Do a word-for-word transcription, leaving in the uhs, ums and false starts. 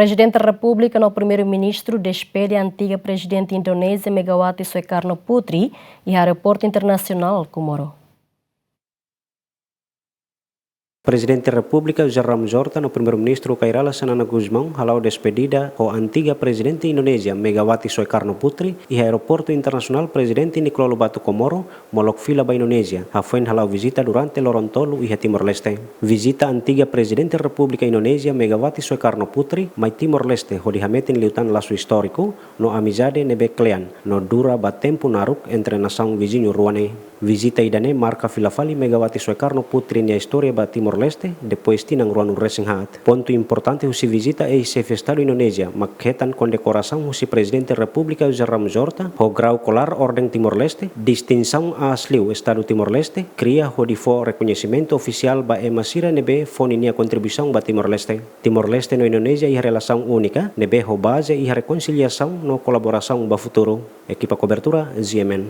Prezidente Repúblika no Primeiru-Ministru despede antiga Prezidente Indonézia Megawati Soekarno Putri iha Aeroportu Internasionál Comoro. Prezidente Repúblika José Ramos Horta no Primeiru-Ministru Kay Rala Xanana Gusmão hala'o despedida ho antiga Prezidente Indonézia Megawati Soekarno Putri iha Aeroportu Internasionál Prezidente Nicolau Lobato Comoro, molok fila ba Indonézia, hafoin hala'o vizita durante loron tolu iha Timor-Leste. Vizita antiga Prezidente Repúblika Indonézia Megawati Soekarno Putri mai Timor-Leste hodi hametin liután lasu istóriku no amizade ne'ebé kle'an no dura ba tempu naruk entre nasaun viziñu rua ne'e. Vizita ida-ne'e marka fila fali Megawati Soekarno Putri nia istória ba Timor-Leste depois tinan ruanulu-resin-haat. Pontu importante husi vizita eis-xefe Estadu Indonézia mak hetan kondekorasaun husi Prezidente Repúblika José Ramos Horta ho grau kolar Orden Timor-Leste, distinsaun aas liu Estadu Timor-Leste kria hodi fó rekoñesimentu ofisiál ba ema sira ne'ebé fó ninia kontribuisaun ba Timor-Leste. Timor-Leste no Indonézia iha relasaun únika ne'ebé ho baze iha rekonsiliasaun no kolaborasaun ba futuru. Ekipa kobertura, G M N.